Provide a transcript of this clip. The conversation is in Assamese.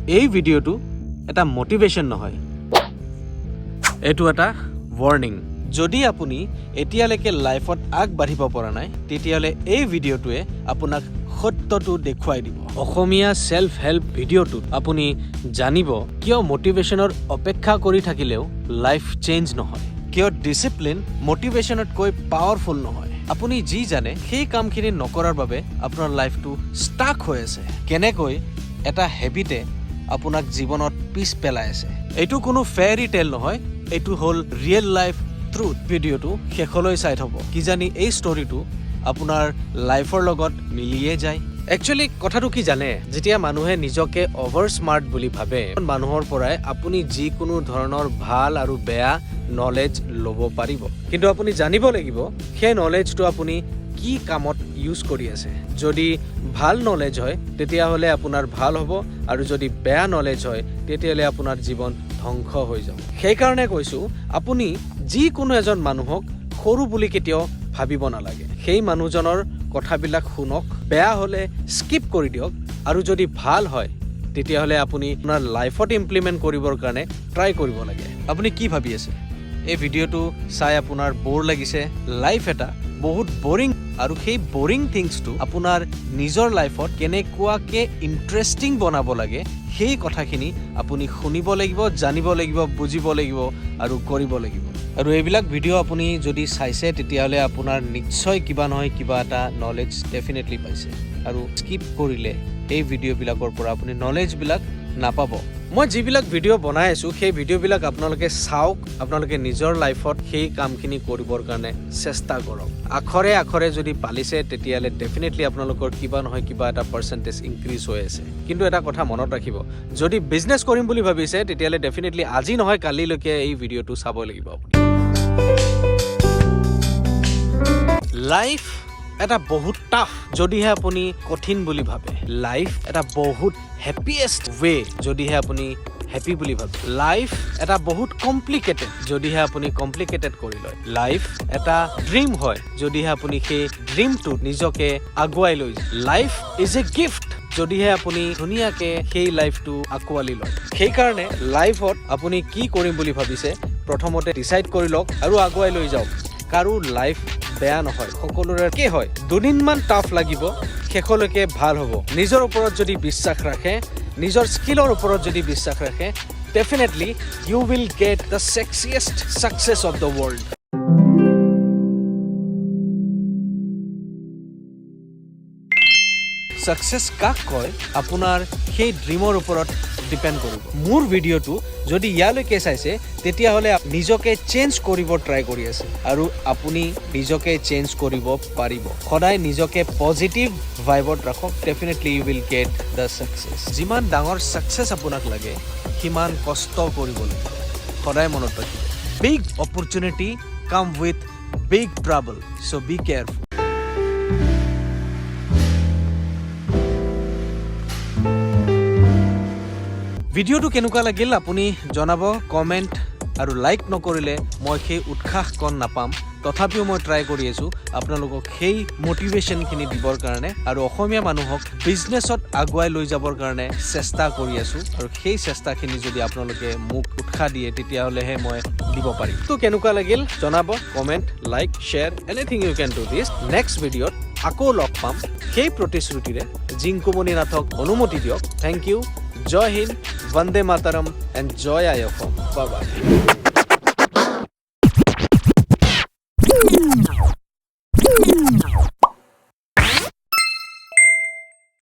এই ভিডিঅ'টো এটা মটিভেশ্যন নহয়, এইটো এটা ৱাৰ্ণিং। যদি আপুনি এতিয়ালৈকে লাইফত আগবাঢ়িব পৰা নাই, তেতিয়াহ'লে এই ভিডিঅ'টোৱে আপোনাক সত্যটো দেখুৱাই দিব। অসমীয়া চেল্ফ হেল্প ভিডিঅ'টোত আপুনি জানিব কিয় মটিভেশ্যনৰ অপেক্ষা কৰি থাকিলেও লাইফ চেঞ্জ নহয়, কিয় ডিচিপ্লিন মটিভেশ্যনতকৈ পাৱাৰফুল নহয়, আপুনি যি জানে সেই কামখিনি নকৰাৰ বাবে আপোনাৰ লাইফটো ষ্টাক হৈ আছে, কেনেকৈ এটা হেবিটে আপোনাক জীৱনত পিছ পেলাই আছে। এইটো কোনো ফেয়াৰী টেল নহয়, এইটো হ'ল ৰিয়েল লাইফ ট্ৰুথ। ভিডিঅ'টো শেষলৈ চাই থ'ব, কিজানি এই ষ্টৰিটো আপোনাৰ লাইফৰ লগত মিলিয়ে যায়। একচুৱেলি কথাটো কি জানে, যেতিয়া মানুহে নিজকে অভাৰ স্মাৰ্ট বুলি ভাবে, মানুহৰ পৰাই আপুনি যিকোনো ধৰণৰ ভাল আৰু বেয়া নলেজ ল'ব পাৰিব। কিন্তু আপুনি জানিব লাগিব সেই নলেজটো আপুনি কি কামত ইউজ কৰি আছে। যদি ভাল নলেজ হয়, তেতিয়াহ'লে আপোনাৰ ভাল হ'ব আৰু যদি বেয়া নলেজ হয়, তেতিয়াহ'লে আপোনাৰ জীৱন ধ্বংস হৈ যাব। সেইকাৰণে কৈছোঁ, আপুনি যিকোনো এজন মানুহক সৰু বুলি কেতিয়াও ভাবিব নালাগে। সেই মানুহজনৰ কথাবিলাক শুনক, বেয়া হ'লে স্কিপ কৰি দিয়ক আৰু যদি ভাল হয়, তেতিয়াহ'লে আপুনি আপোনাৰ লাইফত ইমপ্লিমেণ্ট কৰিবৰ কাৰণে ট্ৰাই কৰিব লাগে। আপুনি কি ভাবি আছে? এই ভিডিঅ'টো চাই আপোনাৰ ব'ৰ লাগিছে। লাইফ এটা বহুত বৰিং আৰু সেই বৰিং থিংছটো আপোনাৰ নিজৰ লাইফত কেনেকুৱাকে ইণ্টাৰেষ্টিং বনাব লাগে, সেই কথাখিনি আপুনি শুনিব লাগিব, জানিব লাগিব, বুজিব লাগিব আৰু কৰিব লাগিব। আৰু এইবিলাক ভিডিঅ' আপুনি যদি চাইছে, তেতিয়াহ'লে আপোনাৰ নিশ্চয় কিবা নহয় কিবা এটা নলেজ ডেফিনেটলি পাইছে। আৰু স্কিপ কৰিলে এই ভিডিঅ'বিলাকৰ পৰা আপুনি নলেজবিলাক নাপাব। মই যিবিলাক ভিডিঅ' বনাই আছোঁ, সেই ভিডিঅ'বিলাক আপোনালোকে চাওক। আপোনালোকে নিজৰ লাইফত সেই কামখিনি কৰিবৰ কাৰণে চেষ্টা কৰক। আখৰে আখৰে যদি পালিছে, তেতিয়াহ'লে ডেফিনেটলি আপোনালোকৰ কিবা নহয় কিবা এটা পাৰ্চেণ্টেজ ইনক্ৰিজ হৈ আছে। কিন্তু এটা কথা মনত ৰাখিব, যদি বিজনেছ কৰিম বুলি ভাবিছে, তেতিয়াহ'লে ডেফিনেটলি আজি নহয় কালিলৈকে এই ভিডিঅ'টো চাব লাগিব আপুনি। লাইফ এটা বহুত টাফ, যদিহে আপুনি কঠিন বুলি ভাবে। লাইফ এটা বহুত হেপিয়েষ্ট ৱে, যদিহে আপুনি হেপী বুলি ভাবে। লাইফ এটা বহুত কমপ্লিকেটেড, যদিহে আপুনি কমপ্লিকেটেড কৰি লয়। লাইফ এটা ড্ৰিম হয়, যদিহে আপুনি সেই ড্ৰিমটোত নিজকে আগুৱাই লৈ যায়। Life is a gift, যদিহে আপুনি ধুনীয়াকে সেই লাইফটো আঁকোৱালি লয়। সেইকাৰণে লাইফত আপুনি কি কৰিম বুলি ভাবিছে, প্ৰথমতে ডিচাইড কৰি লওক আৰু আগুৱাই লৈ যাওক। কাৰো লাইফ বেয়া নহয়, সকলোৰে একে হয়। দুদিনমান টাফ লাগিব, শেষলৈকে ভাল হ'ব। নিজৰ ওপৰত যদি বিশ্বাস ৰাখে, নিজৰ স্কিলৰ ওপৰত যদি বিশ্বাস ৰাখে, definitely you will get the sexiest success of the world. Success কাক কয়, আপোনাৰ সেই ড্ৰিমৰ ওপৰত ডিপেণ্ড কৰিব। মোৰ ভিডিঅ'টো যদি ইয়ালৈকে চাইছে, তেতিয়াহ'লে নিজকে চেঞ্জ কৰিব ট্ৰাই কৰি আছে আৰু আপুনি নিজকে চেঞ্জ কৰিব পাৰিব। সদায় নিজকে পজিটিভ ভাইবত ৰাখক, definitely you will get the success. যিমান ডাঙৰ ছাকচেছ আপোনাক লাগে, সিমান কষ্ট কৰিব লাগিব। সদায় মনত ৰাখিব, big opportunity come with big trouble, so be careful. ভিডিঅ'টো কেনেকুৱা লাগিল আপুনি জনাব। কমেণ্ট আৰু লাইক নকৰিলে মই সেই উৎসাহকণ নাপাম। তথাপিও মই ট্ৰাই কৰি আছোঁ আপোনালোকক সেই মটিভেশ্যনখিনি দিবৰ কাৰণে আৰু অসমীয়া মানুহক বিজনেছত আগুৱাই লৈ যাবৰ কাৰণে চেষ্টা কৰি আছোঁ। আৰু সেই চেষ্টাখিনি যদি আপোনালোকে মোক উৎসাহ দিয়ে, তেতিয়াহ'লেহে মই দিব পাৰিম। তো কেনেকুৱা লাগিল জনাব। Comment, like, share, anything you can do this. Next ভিডিঅ'ত আকৌ লগ পাম, সেই প্ৰতিশ্ৰুতিৰে জিংকুমণি নাথক অনুমতি দিয়ক। Thank you. Joy Hind, Vande Mataram and Joy I Assam. Bye bye.